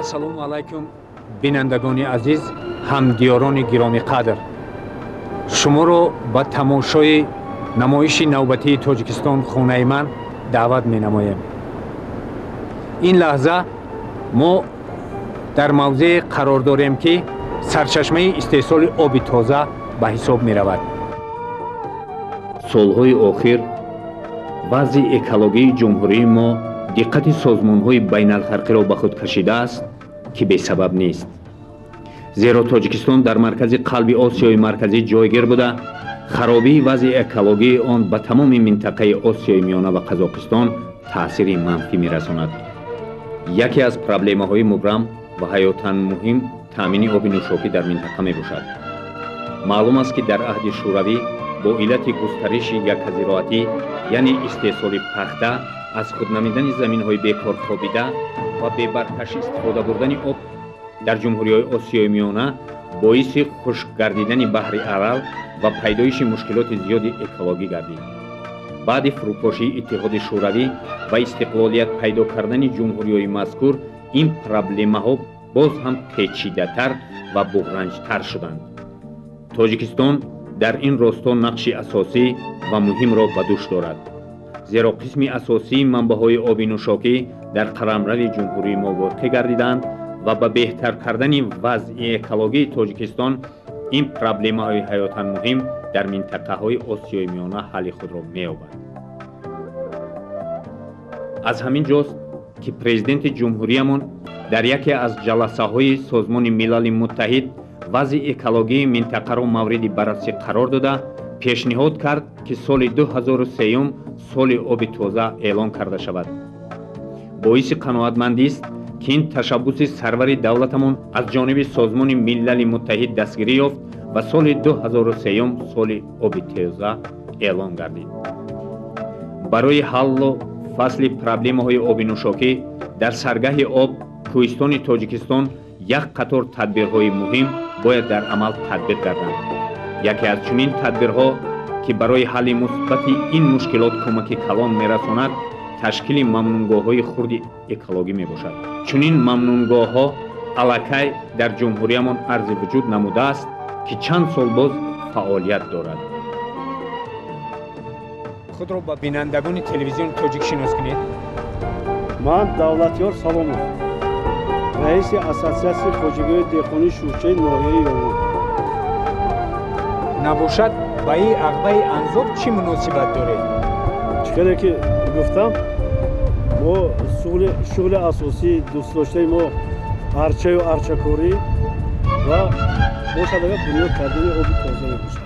Ассалому алайкум, бинандагони азиз, ҳамдиёрони гиромиқадр. Шуморо ба тамошои намоиши навбатии Тоҷикистон хонаи ман даъват менамоем. Ин лаҳза мо дар мавзее қарор дорем, ки сарчашмаи истеҳсоли оби тоза ба ҳисоб меравад. Солҳои охир вазъи экологии ҷумҳурии мо диққати созмонҳои байналхалқиро ба худ кашидааст, ки бесабаб нест. Зеро Тоҷикистон дар маркази қалби Осиёи Марказӣ ҷойгир буда, харобии вазъи экологии он ба тамоми минтақаи Осиёи Миёна ва Қазоқистон таъсири манфӣ мерасонад. Яке аз проблемаҳои мубрам ва ҳаётан муҳим таъмини оби нӯшокӣ дар минтақа мебошад. Маълум аст, ки дар аҳди Шӯравӣ бо иллати густариши яказироатӣ, яъне истеҳсоли пахта, аз худ намидани заминҳои бекор хобида ва бебаркаш истифода бурдани об дар ҷумҳуриҳои Осиёи Миёна боиси хушк гардидани баҳри Арал ва пайдоиши мушкилоти зиёди экологӣ гардид. Баъди фурӯпошии Иттиҳоди Шӯравӣ ва истиқлолият пайдо кардани ҷумҳуриҳои мазкур ин проблемаҳо боз ҳам печидатар ва буғранҷтар шуданд. Тоҷикистон дар ин росто нақши асосӣ ва муҳимро ба дӯш дорад, зеро қисми асосии манбаъҳои оби нӯшокӣ дар қаламрави ҷумҳурии мо воқеъ гардиданд ва ба беҳтар кардани вазъи экологии Тоҷикистон ин проблемаҳои ҳаётан муҳим дар минтақаҳои Осиёи Миёна ҳалли худро меёбад. Аз ҳамин ҷост, ки президенти ҷумҳуриямон дар яке аз ҷаласаҳои Созмони Милали Муттаҳид вазъи экологии минтақаро мавриди баррасӣ қарор дода, пешниҳод кард, ки соли 2003 соли оби тоза эълон карда шавад. Боиси қаноатмандист, ки ин ташаббуси сарвари давлатамон аз ҷониби Созмони Милали Муттаҳид дастгирӣ ёфт ва соли 2003 соли оби тоза эълон гардид. Барои ҳаллу фасли проблемаҳои оби нӯшокӣ дар саргаҳи об кӯҳистони Тоҷикистон як қатор тадбирҳои муҳим бояд дар амал татбиқ гарданд. Яке аз чунин тадбирҳо, ки барои ҳалли мусбати ин мушкилот кӯмаки калон мерасонад, ташкили мамнунгоҳҳои хурди экологӣ мебошад. Чунин мамнунгоҳҳо аллакай дар ҷумҳуриямон арзи вуҷуд намудааст, ки чанд сол боз фаъолият дорад. Худро ба бинандагони телевизиони тоҷик шинос кунед. Ман Давлатёр Саломов, раиси Ассотсиатсияи хоҷагиҳои деҳқонии Шӯрчаи ноҳияи Ёвон. Набошад, ба ин ағбаи Анзоб чӣ муносибат доред? Чӣ хеле ки гуфтам, мо шуғли асосии дӯстдоштаи мо арчаю арчакорӣ ва бошад агар бунёд кардани оби тоза мебошад.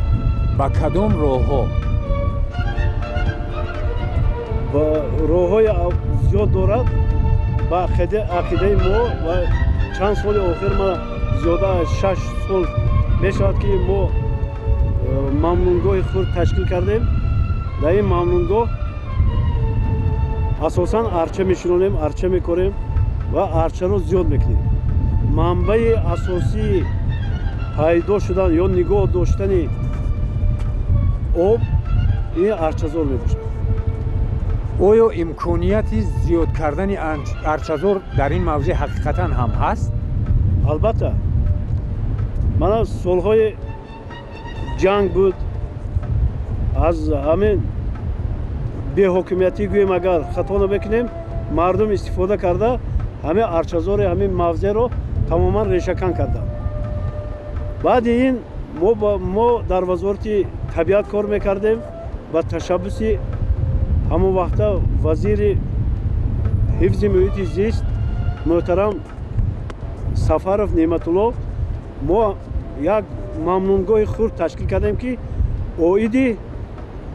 Ба кадом роҳҳо? Ба роҳҳои зиёд дорад. Ба ақидаи мо ва чанд соли охир, мана зиёда аз 6 сол мешавад, ки мо мамнунгоҳи хурд ташкил кардем. Дар ин мамнунгоҳ асосан арча мешинонем, арча мекорем ва арчаро зиёд мекунем. Манбаи асосии пайдо шудан ё нигоҳ доштани об ин арчазор мебошад. Оё имконияти зиёд кардани арчазор дар ин мавзеъ ҳақиқатан ҳам ҳаст? Албатта, мана солҳои ҷанг буд, аз ҳамин беҳокимиятӣ гӯем агар хато намекунем, мардум истифода карда ҳамин арчазори ҳамин мавзеъро тамоман решакан карданд. Баъди ин мо дар Вазорати табиат кор мекардем. Ба ташаббуси ҳамон вақта вазири ҳифзи муҳити зист муҳтарам Сафаров Неъматулло мо як мамнунгоҳи хурд ташкил кардем, ки оиди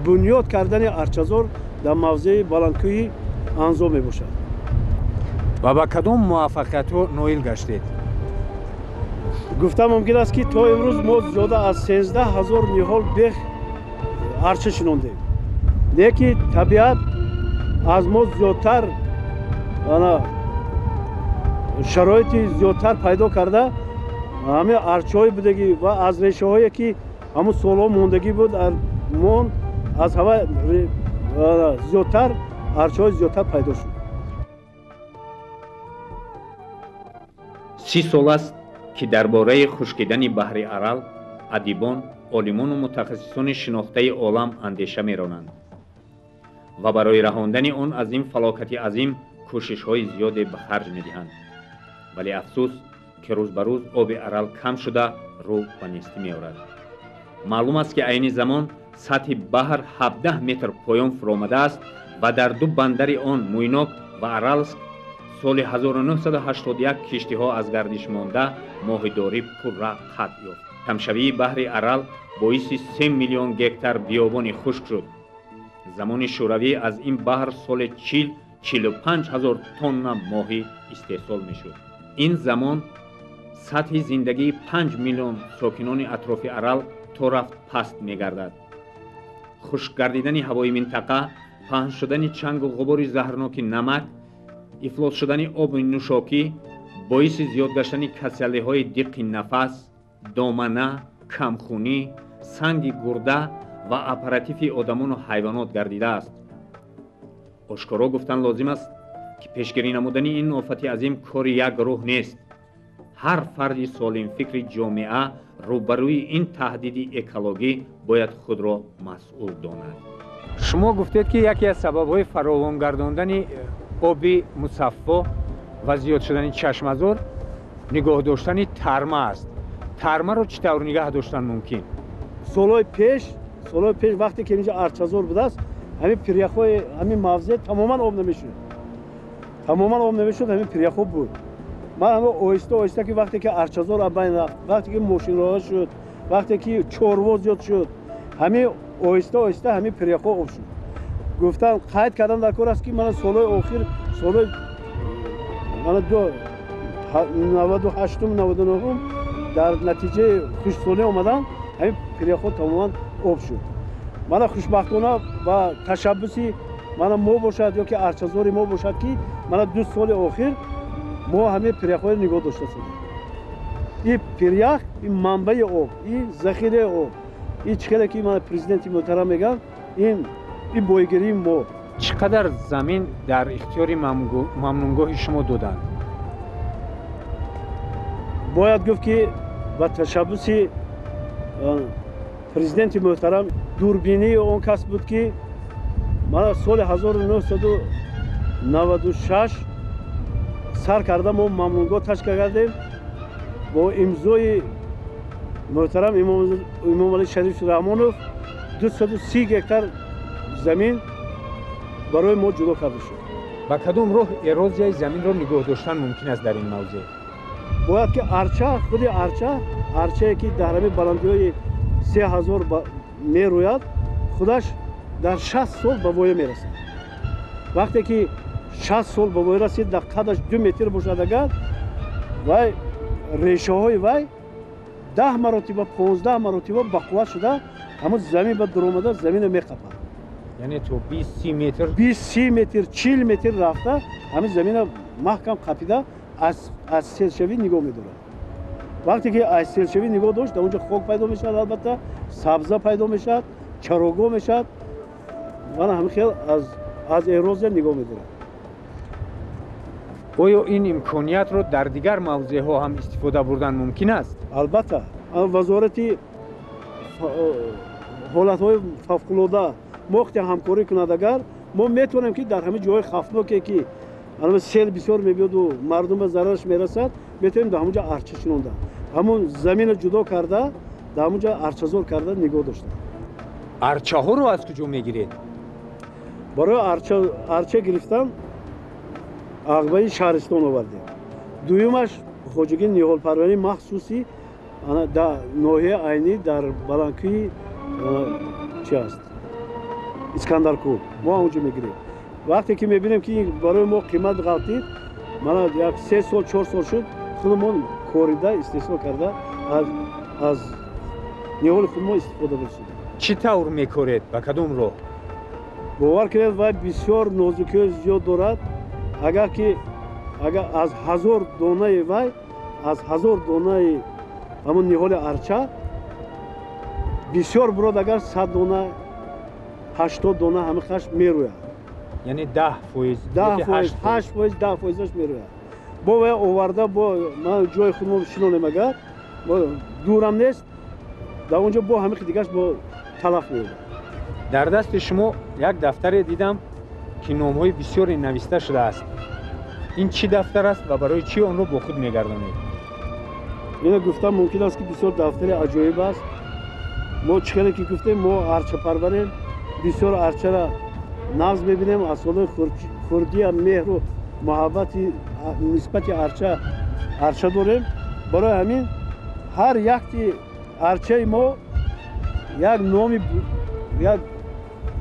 бунёд кардани арчазор дар мавзеи баландкӯҳи Анзоб мебошад. Ва ба кадом муваффақиятҳо ноил гаштед? Гуфта мумкин аст, ки то имрӯз мо зиёда аз 13 000 ниҳол бех арча шинондем. Не ки табиат аз мо зиёдтар ана шароити зиёдтар пайдо карда, ҳамин арчаҳои будагӣ ва аз решаҳое ки ҳамун солҳо мондагӣ буд, монд, аз ҳава зиёдтар арчаҳои зиёдтар пайдо шуд. 30 сол аст, ки дар бораи хушкидани баҳри Арал адибон, олимону мутахассисони шинохтаи олам андеша меронанд ва барои раҳондани он аз ин фалокати азим кӯшишҳои зиёде ба харҷ медиҳанд. Вале афсӯс, ки рӯз ба рӯз оби Арал кам шуда, рӯ ба нестӣ меорад. Маълум аст, ки айни замон сатҳи баҳр 17 метр поён фуромадааст ва дар ду бандари он, Муйнок ва Аралск, соли 1981 киштиҳо аз гардиш монда, моҳидорӣ пурра қатъ ёфт. Камшавии баҳри Арал боиси 3 миллион гектар биёбони хушк шуд. Замони Шӯравӣ аз ин баҳр соли 40-45 ҳазор тонна моҳӣ истеҳсол мешуд. Ин замон сатҳи зиндагии 5 миллион сокинони атрофи Арал то рафт паст мегардад. Хушк гардидани ҳавои минтақа, паҳн шудани чангу ғубори заҳрноки намак, ифлос шудани оби нӯшокӣ боиси зиёд гаштани касалиҳои диққи нафас, домана, камхунӣ, санги гурда ва аппаратифи одамону ҳайвонот гардидааст. Ошкоро гуфтан лозим аст, ки пешгирӣ намудани ин офати азим кори як гурӯҳ нест. Ҳар фарди солимфикри ҷомеа рӯбарӯи ин таҳдиди экологӣ бояд худро масъул донад. Шумо гуфтед, ки яке аз сабабҳои фаровон гардондани оби мусаффо ва зиёд шудани чашмазор нигоҳ доштани тарма аст. Тармаро чӣ тавр нигаҳ доштан мумкин? Солҳои пеш, вақте ки инҷа арчазор будааст, ҳамин пиряхҳои ҳамин мавзеъ тамоман об намешуд, тамоман об намешуд, ҳамин пиряхҳо буд. Ман ҳама оҳиста оҳиста ки вақте ки арчазор аз байн рафт, вақте ки мошинроҳа шуд, вақте ки чорво зиёд шуд, ҳамин оҳиста оҳиста ҳамин пиряхҳо об шуд. Гуфтан, қайд кардан дар кор аст, ки мана солҳои охир, солҳои мана 98-ум, 99-ум, дар натиҷаи хушксолӣ омадан ҳамин пиряхҳо тамоман об шуд. Мана хушбахтона ба ташаббуси мана мо бошад ё ки арчазори мо бошад, ки мана 2 соли охир мо ҳамин пиряхҳоро нигоҳ дошта шудем. И пирях ин манбаи об, и захираи об, и чӣ хеле ки мана президенти муҳтарам мегӯянд, ин боигирии мо. Чӣ қадар замин дар ихтиёри мамнунгоҳи шумо доданд? Бояд гуфт, ки ба ташаббуси президенти муҳтарам, дурбинии он кас буд, ки мана соли 1996 сар карда мо мамнунгоҳ ташкил кардем. Бо имзои муҳтарам Эмомалӣ Шариф Раҳмонов 230 гектар замин барои мо ҷудо карда шуд. Ба кадом роҳ эрозияи заминро нигоҳ доштан мумкин аст дар ин мавзеъ? Бояд ки арча, худи арча, арчае ки дар ҳамин баландиҳои 3000 мерӯяд, худаш дар 60 сол ба воя мерасад. Вақте ки 60 сол ба воя расид, дар қадаш 2 метр бошад агар, вай решаҳои вай 10 маротиба, 15 маротиба бақувват шуда, ҳамон замин ба дуромада заминро меқапад. Яъне то 20-30 метр? 20-30 метр, 40 метр рафта, ҳамин заминро маҳкам қапида, аз селшавӣ нигоҳ медорад. Вақте ки аз селшавӣ нигоҳ дошт, дар онҷо хок пайдо мешавад, албатта сабза пайдо мешавад, чарогоҳ мешавад. Мана ҳамин хел аз эрозия нигоҳ медорад. Оё ин имкониятро дар дигар мавзеъҳо ҳам истифода бурдан мумкин аст? Албатта, Вазорати ҳолатҳои фавқулода мо вақте ҳамкорӣ кунад агар, мо метавонем, ки дар ҳамин ҷоҳои хавфноке, ки сел бисёр мебиёду мардум ба зарараш мерасад, метавонем дар ҳамон ҷо арча шинонда, ҳамон заминро ҷудо карда, дар ҳамон ҷо арчазор карда нигоҳ дошта. Арчаҳоро аз куҷо мегиред? Барои арча гирифтан ағбаи шаҳристон овардем. Дуюмаш, хоҷагии ниҳолпарварии махсуси дар ноҳияи Айнӣ, дар баландкӯҳи чи аст, Искандаркӯҳ, мо онҷо мегирем. Вақте ки мебинем, ки барои мо қимат ғалтид, мана як 3 сол, 4 сол шуд, худамон корида, истеҳсол карда, аз ниҳоли худ мо истифода бурсудем. Чӣ тавр мекоред, ба кадом роҳ? Бовар кунед, вай бисёр нозукиҳои зиёд дорад. Агар ки агар аз 1000 донаи вай, аз 1000 донаи ҳамон ниҳоли арча бисёр бурод агар, 100 дона, 80 дона ҳамин хаш мерӯяд. Яъне 10%? 10%, 8%, 10%-аш мерӯяд. Бо вай оварда бо ман ҷои худмо шинонем, агар дурам нест, дар он ҷо бо ҳамихи дигаш бо талаф меёбад. Дар дасти шумо як дафтаре дидам, ки номҳои бисёре нависта шудааст. Ин чӣ дафтар аст ва барои чӣ онро бо худ мегардонед? Ина гуфтам мумкин аст, ки бисёр дафтари аҷоиб аст. Мо чӣ хеле ки гуфтем, мо арчапарварем, бисёр арчара нағз мебинем. Аз солҳои хурдия меҳру муҳаббати нисбати арча дорем. Барои ҳамин ҳар якти арчаи мо як номи,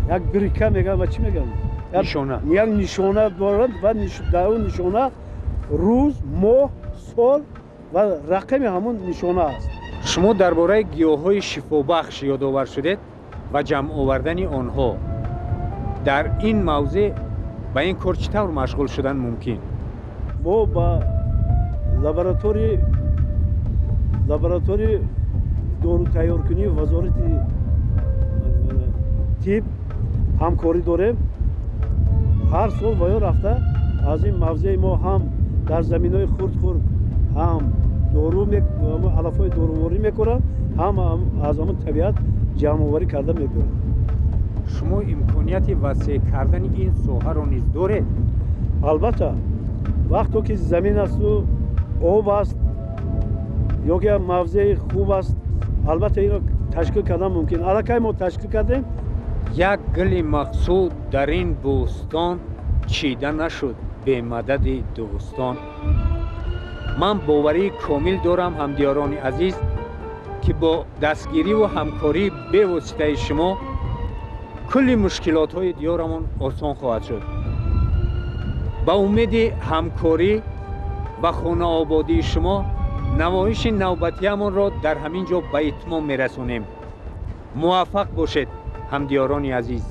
як бирка мегӯям ва чӣ мегӯям, як нишона дорад ва дар он нишона рӯз, моҳ, сол ва рақами ҳамон нишона аст. Шумо дар бораи гиёҳҳои шифобахш ёдовар шудед ва ҷамъ овардани онҳо. Дар ин мавзеъ ба ин кор чӣ тавр машғул шудан мумкин? Мо ба лаборатории дорутайёркунии Вазорати тиб ҳамкорӣ дорем. Ҳар сол ба ё рафта аз ин мавзеи мо ҳам дар заминҳои хурд-хурд ҳам дору, алафҳои доруворӣ мекунанд, ҳам аз ҳамон табиат ҷамъоварӣ карда мебаранд. Шумо имконияти васеъ кардани ин соҳаро низ доред? Албатта, вақто ки замин асту об аст ё ки мавзеи хуб аст, албатта, инро ташкил кардан мумкин. Аллакай мо ташкил кардем. Як гули мақсуд дар ин бӯстон чида нашуд бемадади дӯстон. Ман боварии комил дорам, ҳамдиёрони азиз, ки бо дастгириву ҳамкории бевоситаи шумо кулли мушкилотҳои диёрамон осон хоҳад шуд. Ба умеди ҳамкорӣ ва хонаободии шумо намоиши навбатиамонро дар ҳамин ҷо ба итмом мерасонем. Муваффақ бошед, ҳамдиёрони азиз.